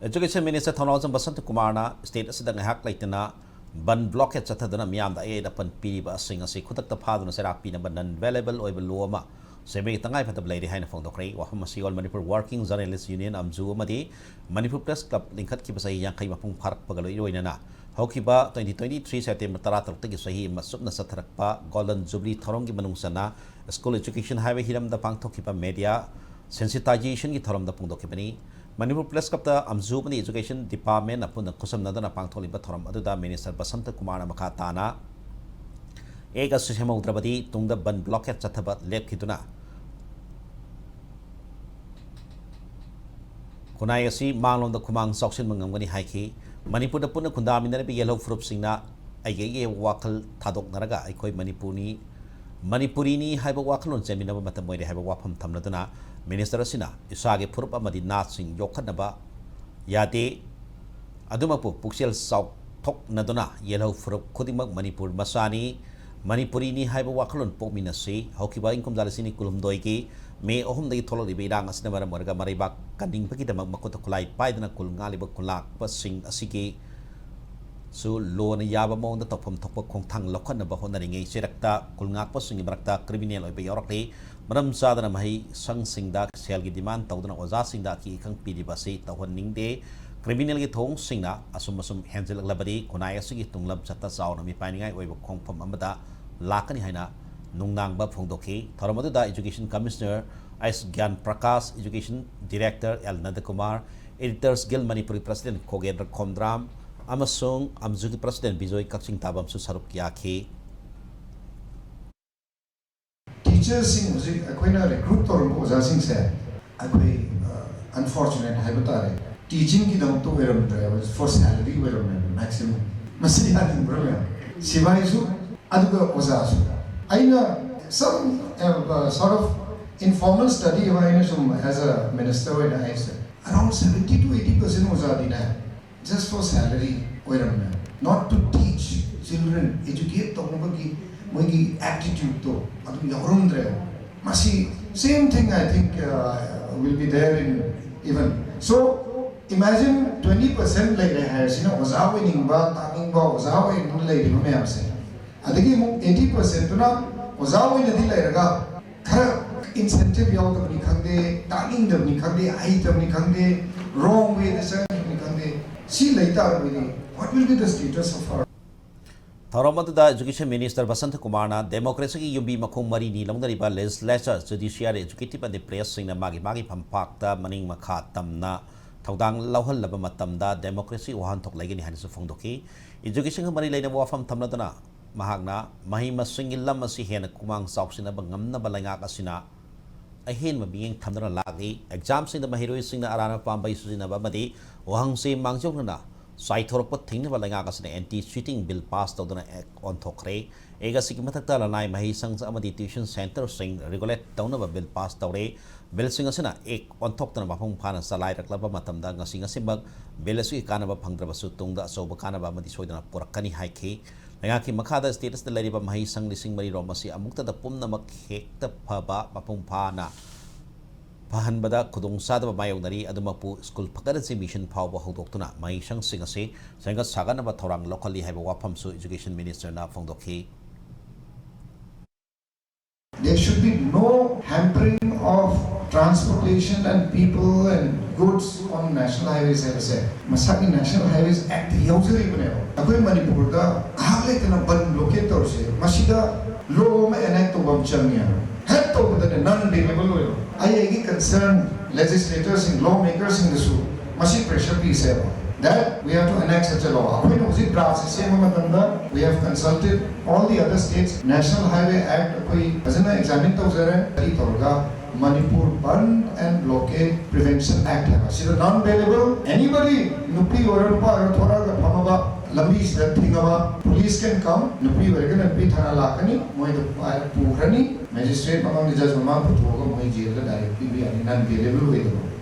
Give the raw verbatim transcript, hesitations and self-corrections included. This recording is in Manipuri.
Education Minister ꯊꯧꯅꯥꯎꯖꯝ ꯕꯁꯟꯇ ꯀꯨꯃꯥꯔꯅ state ꯑꯁꯤꯗ ꯉꯥꯏꯍꯥꯛ ꯂꯩꯇꯅ ꯕꯟ blockade ꯆꯠꯊꯗꯨꯅ ꯃꯤꯌꯥꯝꯗ ꯑꯌꯦꯠ ꯑꯄꯟ ꯄꯤꯔꯤꯕ ꯑꯁꯤꯡ ꯑꯁꯤ ꯈꯨꯗꯛꯇ ꯐꯥꯗꯨꯅ ꯆꯩꯔꯥꯛ ꯄꯤꯅꯕ non bailable ꯑꯣꯏꯕ law ꯑꯃ ꯁꯦꯝꯕꯒꯤ ꯇꯉꯥꯏꯐꯗꯕ ꯂꯩꯔꯦ ꯍꯥꯏꯅ ꯐꯣꯡꯗꯣꯛꯈ꯭ꯔꯦ꯫ ꯋꯥꯐꯝ ꯑꯁꯤ All Manipur Working Journalist Union, ꯑꯝꯖꯨ, ꯑꯃꯗꯤ Manipur Press Club ꯂꯤꯡꯈꯠꯈꯤꯕ ꯆꯍꯤ ꯌꯥꯡꯈꯩ ꯃꯄꯨꯡ ꯐꯥꯔꯛꯄꯒ ꯂꯣꯏ-, ꯂꯣꯏꯅꯅ ꯍꯧꯈꯤꯕ twenty twenty-three September ꯇꯔꯥꯇꯔꯨꯛꯇꯒꯤ ꯆꯍꯤ ꯑꯃ ꯆꯨꯞꯅ ꯆꯠꯊꯔꯛꯄ Golden Jubilee ꯊꯧꯔꯝꯒꯤ ꯃꯅꯨꯡ ꯆꯟꯅ school education ꯍꯥꯏꯕ ꯍꯤꯔꯝꯗ ꯄꯥꯡꯊꯣꯛꯈꯤꯕ media sensitizationꯒꯤ ꯊꯧꯔꯝꯗ ꯐꯣꯡꯗꯣꯛꯈꯤꯕꯅꯤ꯫ Manipur Press Clubꯇ ꯑꯝꯖꯨ ꯑꯃꯗꯤ Education Departmentꯅ ꯄꯨꯟꯅ ꯈꯨꯠꯁꯝꯅꯗꯨꯅ ꯄꯥꯡꯊꯣꯛꯂꯤꯕ ꯊꯧꯔꯝ ꯑꯗꯨꯗ Minister ꯕꯁꯟꯇ ꯀꯨꯃꯥꯔꯅ ꯃꯈꯥ ꯇꯥꯅ Act ꯑꯁꯤ ꯁꯦꯝꯍꯧꯗ꯭ꯔꯕꯗꯤ ꯇꯨꯡꯗ ꯕꯟ blockade ꯆꯠꯊꯕ ꯂꯦꯞꯈꯤꯗꯨꯅ ꯈꯨꯟꯅꯥꯏ ꯑꯁꯤ ꯃꯥꯡꯂꯣꯝꯗ ꯈꯨꯃꯥꯡ ꯆꯥꯎꯁꯤꯟꯕ ꯉꯝꯒꯅꯤ ꯍꯥꯏꯈꯤ꯫ ꯃꯅꯤꯄꯨꯔꯗ ꯄꯨꯟꯅ ꯈꯨꯟꯗꯥꯃꯤꯟꯅꯔꯤꯕ ꯌꯦꯜꯍꯧ ꯐꯨꯔꯨꯞꯁꯤꯡꯅ ꯑꯩꯒꯤ ꯑꯩꯒꯤ ꯋꯥꯈꯜ ꯊꯥꯗꯣꯛꯅꯔꯒ ꯑꯩꯈꯣꯏ ꯃꯅꯤꯄꯨꯔꯅꯤ, ꯃꯅꯤꯄꯨꯔꯤꯅꯤ ꯍꯥꯏꯕ ꯋꯥꯈꯜꯂꯣꯟ ꯆꯦꯟꯃꯤꯟꯅꯕ ꯃꯇꯝ ꯑꯣꯏꯔꯦ ꯍꯥꯏꯕ ꯋꯥꯐꯝ ꯊꯝꯂꯗꯨꯅ Minister ꯑꯁꯤꯅ ꯏꯁꯥꯒꯤ ꯐꯨꯔꯨꯞ ꯑꯃꯗꯤ ꯅꯥꯠꯁꯤꯡ ꯌꯣꯛꯈꯠꯅꯕ ꯌꯥꯗꯦ꯫ ꯑꯗꯨꯃꯛꯄꯨ ꯄꯨꯛꯆꯦꯜ ꯆꯥꯎꯊꯣꯛꯅꯗꯨꯅ ꯌꯦꯜꯍꯧ ꯐꯨꯔꯨꯞ ꯈꯨꯗꯤꯡꯃꯛ ꯃꯅꯤꯄꯨꯔ ꯃꯆꯥꯅꯤ, ꯃꯅꯤꯄꯨꯔꯤꯅꯤ ꯍꯥꯏꯕ ꯋꯥꯈꯜꯂꯣꯟ ꯄꯣꯛꯃꯤꯟꯅꯁꯤ꯫ ꯍꯧꯈꯤꯕ ꯏꯪ ꯀꯨꯝꯖꯥ ꯂꯤꯁꯤꯡ ꯑꯅꯤ ꯀꯨꯟꯍꯨꯝꯗꯣꯏꯒꯤ ꯃꯦ ꯑꯍꯨꯝꯗꯒꯤ ꯊꯣꯛꯂꯛꯂꯤꯕ ꯏꯔꯥꯡ ꯑꯁꯤꯅ ꯃꯔꯝ ꯑꯣꯏꯔꯒ ꯃꯔꯩꯕꯥꯛ ꯀꯟꯅꯤꯡꯕꯒꯤꯗꯃꯛ ꯃꯈꯨꯠꯇ ꯈꯨꯠꯂꯥꯏ ꯄꯥꯏꯗꯨꯅ ꯀꯨꯜ ꯉꯥꯛꯂꯤꯕ ꯈꯨꯜꯂꯥꯛꯄꯁꯤꯡ ꯑꯁꯤꯒꯤ ꯁꯨ ꯂꯣꯅ ꯌꯥꯕ ꯃꯑꯣꯡꯗ ꯇꯧꯐꯝ ꯊꯣꯛꯄ ꯈꯣꯡꯊꯥꯡ ꯂꯧꯈꯠꯅꯕ ꯍꯣꯠꯅꯔꯤꯉꯩ ꯆꯩꯔꯛꯇ ꯈꯨꯜ ꯉꯥꯛꯄꯁꯤꯡꯒꯤ ꯃꯔꯛꯇ criminal ꯑꯣꯏꯕ ꯌꯥꯎꯔꯛꯂꯤ꯫ ꯃꯔꯝ ꯆꯥꯗꯅ ꯃꯍꯩ ꯁꯪꯁꯤꯡꯗ ꯁꯦꯜꯒꯤ demand ꯇꯧꯗꯨꯅ ꯑꯣꯖꯥꯁꯤꯡꯗ ꯑꯀꯤ ꯑꯈꯪ ꯄꯤꯔꯤꯕ ꯑꯁꯤ ꯇꯧꯍꯟꯅꯤꯡꯗꯦ꯫ Criminalꯒꯤ ꯊꯧꯑꯣꯡꯁꯤꯡꯅ ꯑꯁꯨꯝ ꯑꯁꯨꯝ ꯍꯦꯟꯖꯤꯜꯂꯛꯂꯕꯗꯤ ꯈꯨꯟꯅꯥꯏ ꯑꯁꯤꯒꯤ ꯇꯨꯡꯂꯝꯆꯠꯇ ꯆꯥꯎꯅ ꯃꯤꯄꯥꯏꯅꯤꯡꯉꯥꯏ ꯑꯣꯏꯕ ꯈꯣꯡꯐꯝ ꯑꯃꯗ ꯂꯥꯛꯀꯅꯤ ꯍꯥꯏꯅ ꯅꯨꯡꯅꯥꯡꯕ ꯐꯣꯡꯗꯣꯛꯈꯤ꯫ ꯊꯧꯔꯝ ꯑꯗꯨꯗ Education Commissioner S Gyan Prakash, Education Director L Nandakumar, Editors Guild ꯃꯅꯤꯄꯨꯔꯒꯤ President ꯈꯣꯒꯦꯟꯗ꯭ꯔ ꯈꯣꯝꯗ꯭ꯔꯥꯝ ꯑꯃꯁꯨꯡ ꯑꯝꯖꯨꯒꯤ President ꯕꯤꯖꯣꯏ ꯀꯛꯆꯤꯡꯇꯥꯕꯝꯁꯨ ꯁꯔꯨꯛ ꯌꯥꯈꯤ꯫ Teacherꯁꯤꯡ ꯍꯧꯖꯤꯛ ꯑꯩꯈꯣꯏꯅ recruit ꯇꯧꯔꯝꯕ ꯑꯣꯖꯥꯁꯤꯡꯁꯦ ꯑꯩꯈꯣꯏ unfortunate ꯍꯥꯏꯕ ꯇꯥꯔꯦ, teachingꯒꯤꯗꯃꯛꯇ ꯑꯣꯏꯔꯝꯗ꯭ꯔꯦꯕ, for salary ꯑꯣꯏꯔꯝꯃꯦꯕ maximum꯫ ꯃꯁꯤ ꯌꯥꯅꯤꯡꯕ꯭ꯔꯥ ꯃꯌꯥꯝ? ꯁꯤꯐꯥꯏꯁꯨ ꯑꯗꯨꯒ ꯑꯣꯖꯥꯁꯨ꯫ ꯑꯩꯅ some sort of informal study ꯑꯃ ꯑꯩꯅ ꯁꯨꯝ as a minister ꯑꯣꯏꯅ ꯍꯥꯏꯁꯦ, around seventy to eighty percent ꯑꯣꯖꯥꯗꯤꯅꯦ just for salary ꯑꯣꯏꯔꯝꯃꯦ, not to teach children, educate ꯇꯧꯅꯕꯒꯤ ꯃꯣꯏꯒꯤ aptitudeꯇꯣ ꯑꯗꯨ ꯌꯥꯎꯔꯝꯗ꯭ꯔꯦ꯫ ꯃꯁꯤ same thing I think will be there in even so Imagine twenty percent ꯂꯩꯔꯦ ꯍꯥꯏꯔꯁꯤꯅ ꯑꯣꯖꯥ ꯑꯣꯏꯅꯤꯡꯕ, ꯇꯥꯛꯅꯤꯡꯕ, ꯑꯣꯖꯥ ꯑꯣꯏꯅꯤꯡꯕ ꯂꯩꯔꯤꯕ ꯃꯌꯥꯝꯁꯦ꯫ ꯑꯗꯒꯤ ꯑꯃꯨꯛ eighty percentꯇꯨꯅ ꯑꯣꯖꯥ ꯑꯣꯏꯅꯗꯤ ꯂꯩꯔꯒ ꯈꯔ incentive ꯌꯥꯎꯗꯕꯅꯤ ꯈꯪꯗꯦ, ꯇꯥꯛꯅꯤꯡꯗꯕꯅꯤ ꯈꯪꯗꯦ, ꯍꯩꯇꯕꯅꯤ ꯈꯪꯗꯦ, wrong wayꯗ ꯆꯪꯈꯤꯕꯅꯤ ꯈꯪꯗꯦ, ꯁꯤ ꯂꯩ ꯇꯥꯔꯒꯗꯤ what will be the status of our ꯊꯧꯔꯝ ꯑꯗꯨꯗ Education Minister ꯕꯁꯟꯇ ꯀꯨꯃꯥꯔꯅ democracyꯒꯤ ꯌꯨꯝꯕꯤ ꯃꯈꯣꯡ ꯃꯔꯤꯅꯤ ꯂꯧꯅꯔꯤꯕ legislature, judiciary, executive ꯑꯃꯗꯤ press ꯁꯤꯡꯅ ꯃꯥꯒꯤ ꯃꯥꯒꯤ ꯐꯝꯄꯥꯛꯇ ꯃꯅꯤꯡ ꯃꯈꯥ ꯇꯝꯅ ꯊꯧꯗꯥꯡ ꯂꯧꯍꯜꯂꯕ ꯃꯇꯝꯗ democracy ꯋꯥꯍꯟꯊꯣꯛ ꯂꯩꯒꯅꯤ ꯍꯥꯏꯅꯁꯨ ꯐꯣꯡꯗꯣꯛꯈꯤ꯫ Educationꯒ ꯃꯔꯤ ꯂꯩꯅꯕ ꯋꯥꯐꯝ ꯊꯝꯂꯗꯨꯅ ꯃꯍꯥꯛꯅ ꯃꯍꯩ ꯃꯁꯤꯡꯒꯤ ꯂꯝ ꯑꯁꯤ ꯍꯦꯟꯅ ꯈꯨꯃꯥꯡ ꯆꯥꯎꯁꯤꯟꯅꯕ ꯉꯝꯅꯕ ꯂꯩꯉꯥꯛ ꯑꯁꯤꯅ ꯑꯍꯦꯟꯕ ꯃꯤꯠꯌꯦꯡ ꯊꯝꯗꯨꯅ ꯂꯥꯛꯂꯤ꯫ Examꯁꯤꯡꯗ ꯃꯍꯩꯔꯣꯏꯁꯤꯡꯅ ꯑꯔꯥꯟꯕ ꯄꯥꯝꯕꯩ ꯁꯤꯖꯤꯟꯅꯕ ꯑꯃꯗꯤ ꯋꯥꯍꯪꯁꯤ ꯃꯥꯡꯖꯧꯅꯅ ꯆꯥꯏꯊꯣꯔꯛꯄ ꯊꯤꯡꯅꯕ ꯂꯩꯉꯥꯛ ꯑꯁꯤꯅ anti cheating bill pass ꯇꯧꯗꯨꯅ act ꯑꯣꯟꯊꯣꯛꯈ꯭ꯔꯦ꯫ Act ꯑꯁꯤꯒꯤ ꯃꯊꯛꯇ ꯂꯅꯥꯏ ꯃꯍꯩꯁꯪ ꯑꯃꯗꯤ tuition centreꯁꯤꯡ regulate ꯇꯧꯅꯕ bill pass ꯇꯧꯔꯦ꯫ Billꯁꯤꯡ ꯑꯁꯤꯅ act ꯑꯣꯟꯊꯣꯛꯇꯨꯅ ꯃꯄꯨꯡ ꯐꯥꯅ ꯆꯂꯥꯏꯔꯛꯂꯕ ꯃꯇꯝꯗ ꯉꯁꯤ ꯉꯁꯤꯃꯛ bill ꯑꯁꯤꯒꯤ ꯀꯥꯟꯅꯕ ꯐꯪꯗ꯭ꯔꯕꯁꯨ ꯇꯨꯡꯗ ꯑꯆꯧꯕ ꯀꯥꯟꯅꯕ ꯑꯃꯗꯤ ꯁꯣꯏꯗꯅ ꯄꯨꯔꯛꯀꯅꯤ ꯍꯥꯏꯈꯤ꯫ ꯂꯩꯉꯥꯛꯀꯤ ꯃꯈꯥꯗ state ꯑꯁꯤꯗ ꯂꯩꯔꯤꯕ ꯃꯍꯩꯁꯪ ꯂꯤꯁꯤꯡ ꯃꯔꯤ ꯔꯣꯝ ꯑꯁꯤ ꯑꯃꯨꯛꯇꯗ ꯄꯨꯝꯅꯃꯛ ꯍꯦꯛꯇ ꯐꯕ ꯃꯄꯨꯡ ꯐꯥꯅ ꯐꯍꯟꯕꯗ ꯈꯨꯗꯣꯡꯆꯥꯗꯕ ꯃꯥꯌꯣꯛꯅꯔꯤ꯫ ꯑꯗꯨꯃꯛꯄꯨ school ꯐꯒꯠꯍꯟꯁꯤ mission ꯐꯥꯎꯕ ꯍꯧꯗꯣꯛꯇꯨꯅ ꯃꯍꯩꯁꯪꯁꯤꯡ ꯑꯁꯤ ꯁꯦꯝꯒꯠ ꯁꯥꯒꯠꯅꯕ ꯊꯧꯔꯥꯡ ꯂꯧꯈꯠꯂꯤ ꯍꯥꯏꯕ ꯋꯥꯐꯝꯁꯨ Education Ministerꯅ ꯐꯣꯡꯗꯣꯛꯈꯤ꯫ There should be no hampering of transportation and people and goods on national highways ꯍꯥꯏꯕꯁꯦ ꯃꯁꯥꯒꯤ National Highways Actꯇ ꯌꯥꯎꯖꯔꯤꯕꯅꯦꯕ꯫ ꯑꯩꯈꯣꯏ ꯃꯅꯤꯄꯨꯔꯗ ꯉꯥꯏꯍꯥꯛ ꯂꯩꯇꯅ ꯕꯟ blockade ꯇꯧꯔꯤꯁꯦ, ꯃꯁꯤꯗ law ꯑꯃ enact ꯇꯧꯕ ꯑꯃ ꯆꯪꯉꯦꯕ꯫ ꯍꯦꯛ ꯇꯧꯕꯗꯅꯦ non bailable ꯑꯣꯏꯕ꯫ ꯑꯩ ꯑꯩꯒꯤ concern legislatorꯁꯤꯡ, lawmakerꯁꯤꯡꯗꯁꯨ ꯃꯁꯤ pressure ꯄꯤꯁꯦꯕ, that we have to enact such a law꯫ ꯑꯩꯈꯣꯏꯅ ꯍꯧꯖꯤꯛ draftꯁꯦ ꯁꯦꯝꯕ ꯃꯇꯝꯗ we have consulted all the other states꯫ National Highway Act ꯑꯩꯈꯣꯏ ꯐꯖꯅ examine ꯇꯧꯖꯔꯦ꯫ Study ꯇꯧꯔꯒ Manipur Bandh and Blockade Prevention Act ꯍꯥꯏꯕ ꯁꯤꯗ non bailable, anybody, ꯅꯨꯄꯤ ꯑꯣꯏꯔꯣ ꯅꯨꯄꯥ ꯑꯣꯏꯔꯣ, ꯊꯣꯔꯛꯑꯒ ꯐꯝꯃꯕ, ꯂꯝꯕꯤꯁꯤꯗ ꯊꯤꯡꯉꯕ, police can come꯫ ꯅꯨꯄꯤ ꯑꯣꯏꯔꯒꯅ ꯅꯨꯄꯤ ꯊꯥꯅ ꯂꯥꯛꯀꯅꯤ, ꯃꯣꯏꯗ ꯄꯥꯏꯔ ꯄꯨꯈ꯭ꯔꯅꯤ꯫ Magistrate ꯃꯃꯥꯡꯗ, judge ꯃꯃꯥꯡ ꯄꯨꯊꯣꯛꯑꯒ ꯃꯣꯏ jailꯗ direct ꯄꯤꯕ ꯌꯥꯅꯤ, non bailable ꯑꯣꯏꯗꯕ꯫